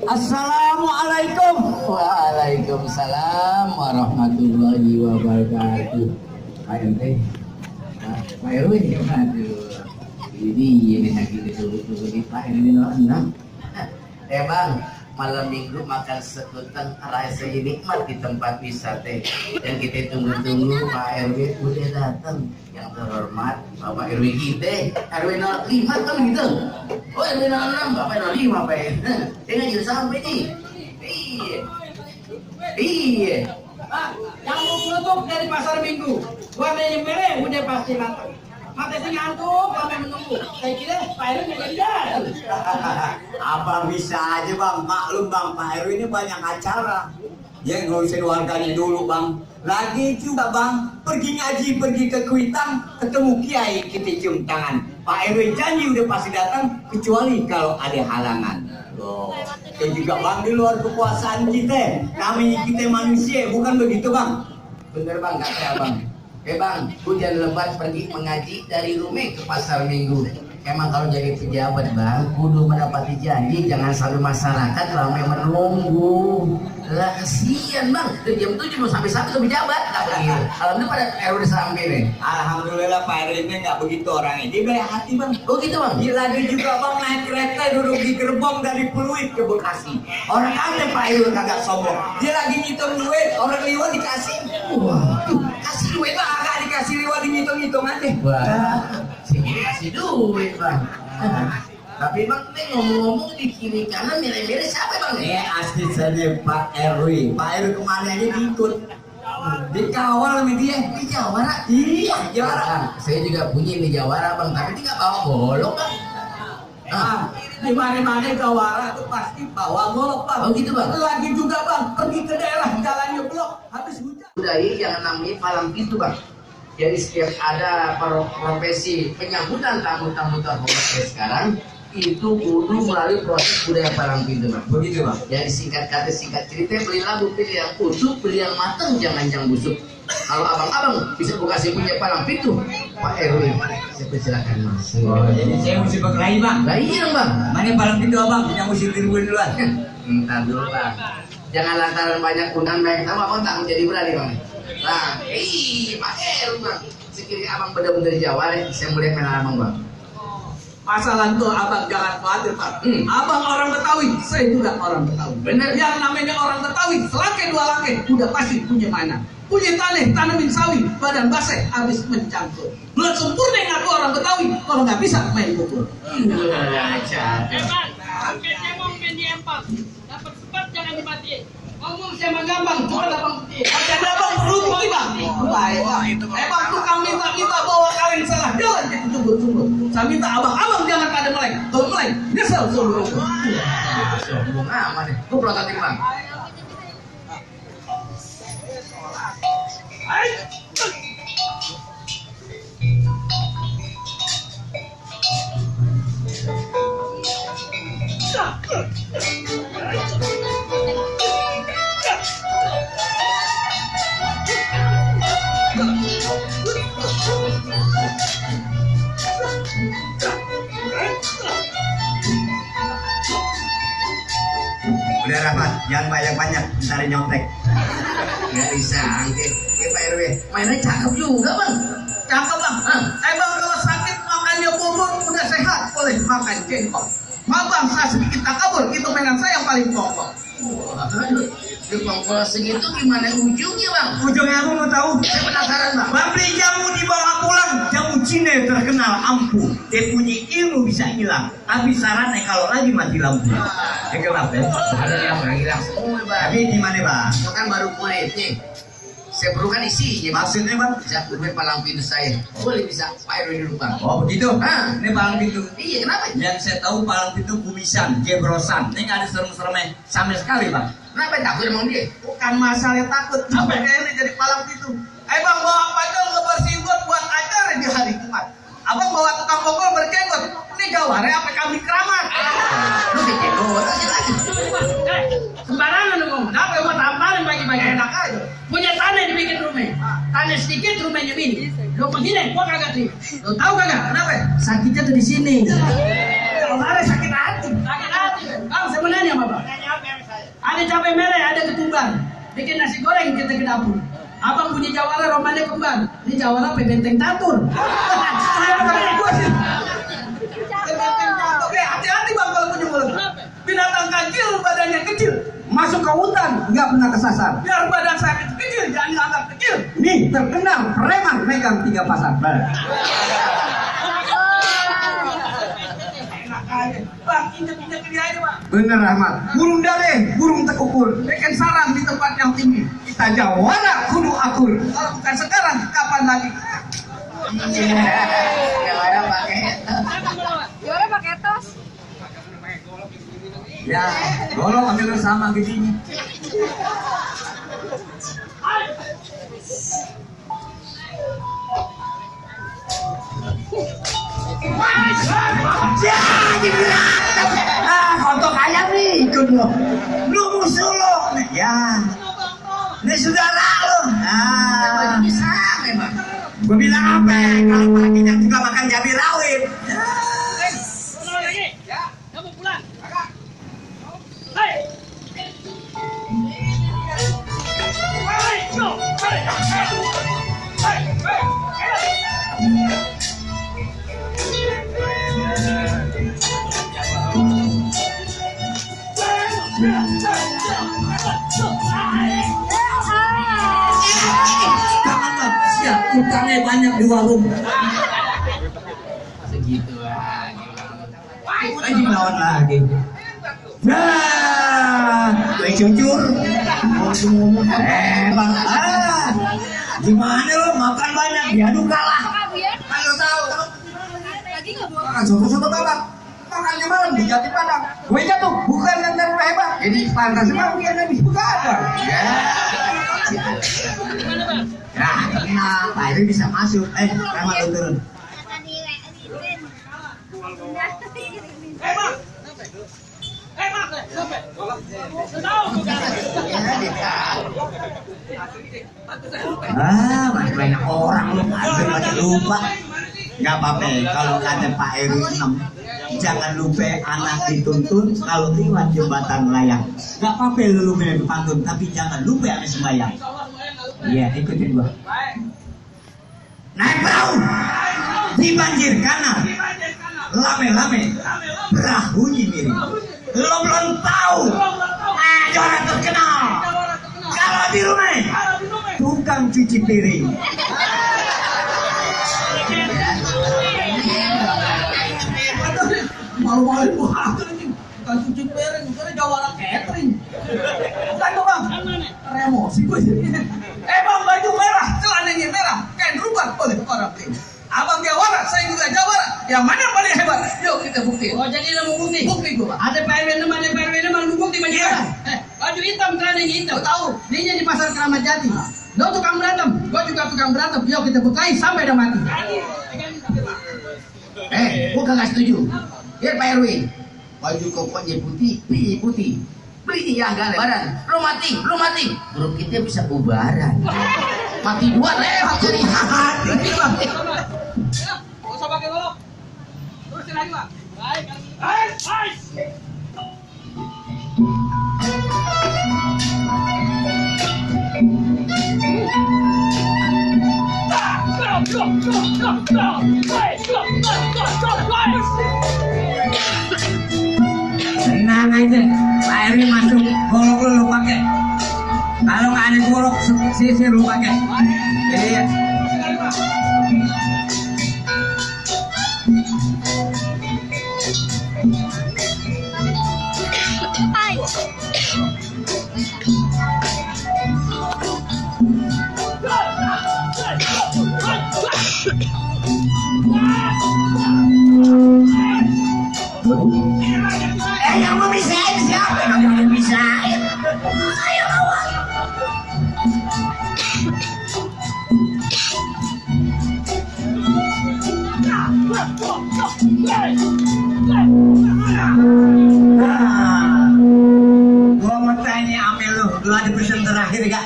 Assalamualaikum. Waalaikumsalam warahmatullahi wabarakatuh. Pak RT, Pak RW, aduh, ini lagi disuruh di Pak RW enam. Bang, malam minggu makan sekutang rasa nikmat di tempat wisata yang kita tunggu-tunggu. Pak RW udah datang. Yang terhormat Bapak RW kita, RW 05 kan gitu. Oh RW 06, Bapak 05 Pak. Dengan juga sampai nih. Iya. Yang mau penutup dari pasar minggu, warnanya merah udah pasti matang. Mata sih ngantuk, ramai menunggu. Saya kira Pak RW nggak jadi datang. Abang bisa aja bang, maklum bang, Pak RW ini banyak acara. Ya ngurusin warganya dulu bang. Lagi juga bang, pergi ngaji, pergi ke Kuitang, ketemu kiai, kita cium tangan. Pak RW janji udah pasti datang, kecuali kalau ada halangan. Loh, itu juga bang di luar kekuasaan kita. Namanya kita manusia, bukan begitu bang? Bener bang, kata abang. Bang, hujan lebat pergi mengaji dari rumah ke pasar minggu. Emang kalau jadi pejabat bang, kudu mendapati janji, jangan sampai masyarakat ramai menunggu. Lah kasihan bang, dari jam 7 mau sampai 1 ke pejabat, tak begitu. Alhamdulillah pada udah sampai nih. Alhamdulillah Pak RW ini nggak begitu orangnya, dia baik hati bang. Oh gitu bang? Dia lagi juga bang naik kereta duduk di gerbong dari Pluit ke Bekasi. Orang ada Pak RW kagak sombong. Dia lagi ngitung duit, orang liwat dikasih. Wah, Kasih duit bang, agak dikasih liwat dihitung-hitung aja. wah, sini kasih duit bang. Tapi bang, ini ngomong-ngomong di kiri kanan milih-milih siapa bang? Asli saya Pak RW. Pak RW kemana aja diikut. Dikawal sama dia. Di Jawara? Iya, Jawara. Bang, saya juga punya di Jawara bang, tapi dia nggak bawa golok bang. Di mana-mana Jawara tuh pasti bawa golok bang. Oh gitu bang? Lagi juga bang, pergi ke daerah jalannya blok, habis hujan. Budaya yang namanya palang pintu bang. Jadi setiap ada profesi penyambutan tamu-tamu terhormat sekarang itu kudu melalui proses budaya palang pintu bang. Begitu bang. Jadi singkat kata singkat cerita, beli labu pilih yang utuh, beli yang matang, jangan yang busuk. Kalau abang-abang bisa buka saya punya palang pintu, Pak RW, saya persilakan masuk. Oh, jadi saya mesti berkelahi bang. Lah iya bang. Mana palang pintu abang? Yang mesti tiruin duluan. Entar dulu bang. Jangan lantaran banyak undang banyak tamu abang tak menjadi berani bang. Lah, Pak RW bang. Sekiranya abang benar-benar Jawa, saya mulai main abang bang. Masalah itu abang jangan khawatir pak. Abang orang Betawi, saya juga orang Betawi. Bener. Yang namanya orang Betawi, selangkai dua langkai, udah pasti punya mana. Punya tanah, tanamin sawi, badan basah, habis mencangkul. Belum sempurna ngaku orang Betawi, kalau nggak bisa main pukul. Aja. Paketnya mau main di empat, dapat sepat jangan dimatiin. Ngomong sama gampang, cuma abang putih. Ada abang perlu bukti bang. Baik bang, tukang minta bawa kalian salah jalan, jadi tunggu. Saya minta abang jangan pada melek. Kalau melek, nyesel seluruh. Sombong amat nih. Gue prototipe bang. Udah Rahmat, jangan banyak-banyak, ntar nyontek. Gak bisa angke. Pak RW, mainnya cakep juga bang. Cakep bang. Bang kalau sakit makannya bubur udah sehat, boleh makan jengkol. Bang saya sedikit takabur, itu mainan saya yang paling pokok. Aduh, di pangkal segitu gimana ujungnya bang? Ujungnya aku mau tahu. Saya penasaran bang. Bang beli jamu dibawa pulang, jamu Cina terkenal ampuh. Dia punya ilmu bisa hilang, tapi syaratnya kalau lagi mati lampu. Kenapa? Ada yang hilang semua bang. Tapi gimana bang? Itu kan baru mulai nih. Saya perlukan isinya bang. Maksudnya bang? Bisa bermain palang pintu saya. Boleh bisa Pak RW dulu bang. Oh begitu? Ah. Ini palang pintu. Iya kenapa? Yang saya tahu palang pintu kumisan, jebrosan. Ini nggak ada serem-seremnya sama sekali bang. Kenapa takut emang dia? Bukan masalah takut, apa ini jadi palang pintu. Bang bawa pacar ngebersihin got buat acara di hari Jumat. Abang bawa tukang pokok berjenggot. Ini gaware apa kambing keramat? Lu bikin gue kasih lagi. Sembarangan lu ngomong. Apa yang mau tamparin bagi-bagi? Enak aja. Punya tanah dibikin rumah. Tanah sedikit rumahnya mini. Lu begini, gua kagak terima. Lo tahu kagak? Kenapa? Sakitnya tuh di sini. Kalau nggak ada sakit hati. Sakit hati. Bang, saya mau nanya sama bang. Ada cabai merah, ada ketumbar. Bikin nasi goreng kita ke dapur. Abang punya jawara romannya kembar. Ini jawara apa? Benteng tatur. Saya kata gua sih. Oke, hati-hati bang kalau punya mulut. Binatang kecil badannya kecil. Masuk ke hutan nggak pernah kesasar. Biar badan saya kecil, jangan dianggap kecil. Nih terkenal preman megang 3 pasar. Enak aja. Bang, injek-injek dia aja bang. Bener Rahmat. Burung dare, burung tekukur. Bikin sarang di tempat yang tinggi. Kita jawara kudu akur. Kalau bukan sekarang, kapan lagi? Jawara pakai Juara pakai tos. Ya, golok ambil sama gini. Foto kayak nih ikut lo. Lu musuh lo. Ya. Ini saudara lo. Nah. Gue bilang apa? Kalau paginya juga makan cabai rawit. Mau lagi? Ya. Kamu pulang. Hei. Hei, go. Hei. Hei. Siap, utangnya banyak di warung. segitu lagi. Lagi lawan lagi. Nah, gue jujur. Bang, gimana lo makan banyak diadu kalah? Kan lo tahu. Lagi nggak bawa. Makan soto-soto babak. Makannya malam di Jati Padang. Gue jatuh, bukan yang terlalu hebat. Jadi pantas emang dia nabi begadang. Gimana bang? Ya, enak. Pak Eri bisa masuk. Rahmat lo turun. Hei bang. Hei bang. Sampai. Tahu bukan? Banyak orang lo hampir pada lupa. Gak apa-apa, kalau kata Pak Eri 6, jangan lupa anak dituntun kalau lewat jembatan layang. Gak apa-apa lu lupa pantun, tapi jangan lupa yang sembahyang. Iya, ikutin gua. Naik perahu di banjir kanal, lame-lame, perahunya miring. Lo belum tahu, juara terkenal. Kalau di rumah, tukang cuci piring. Malu-maluin gua anjing. Bukan cuci piring, bukan jawara catering. Bukan tuh bang. Emosi gue jadi. Bang, baju merah, celananya merah, kain rubah oleh orang lain. Abang jawara, saya juga jawara. Yang mana yang paling hebat? Yuk kita bukti. Oh jadi lo mau bukti? Bukti gua bang. Ada Pak RW teman, ada Pak RW teman, lu bukti baju Iya. baju hitam, celananya hitam. Gua tahu. Dia di pasar Keramat Jati. Lo tukang berantem, gua juga tukang berantem. Yuk kita bukai sampai dah mati. Gua kagak setuju. Biar Pak RW baju kokonya putih, pilih putih. Beli yang gak lebaran. Lo mati. Grup kita bisa bubaran. Mati dua lewat jadi. Berarti bang. Gak usah pakai golok. Terusin lagi bang. Baik. Baik. Tenang aja, Pak Eri masuk golok lu pakai. Kalau nggak ada golok sisir lu pakai. Jadi ya. Yang mau misahin siapa? Yang mau misahin? Ayo lawan. Gua mau tanya Amel lu ada pesan terakhir gak?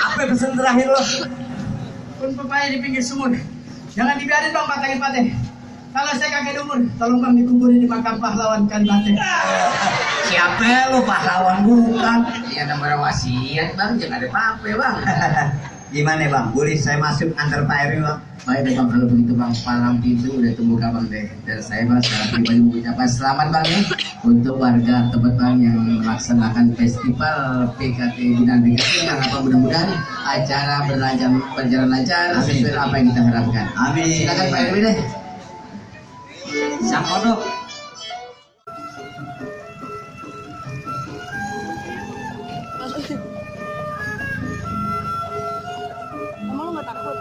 Apa pesan terakhir lu? Pun pepaya di pinggir sumur. Jangan dibiarin bang patah-patah. Kalau saya kakek umur, tolong bang dikuburin di makam pahlawan Kalibate. Siapa lo pahlawan bukan? Ya nomor wasiat bang, jangan ada apa-apa bang. Gimana bang? Boleh saya masuk antar Pak RW bang? Baik deh bang, kalau begitu bang, palang pintu udah terbuka bang deh. Dan saya bang secara pribadi mengucapkan selamat bang ya untuk warga tempat bang yang melaksanakan festival PKT Binaan PKT yang apa mudah-mudahan acara berjalan lancar sesuai apa yang kita harapkan. Amin. Silakan Pak RW deh. Sang kodok. Emang lu gak takut?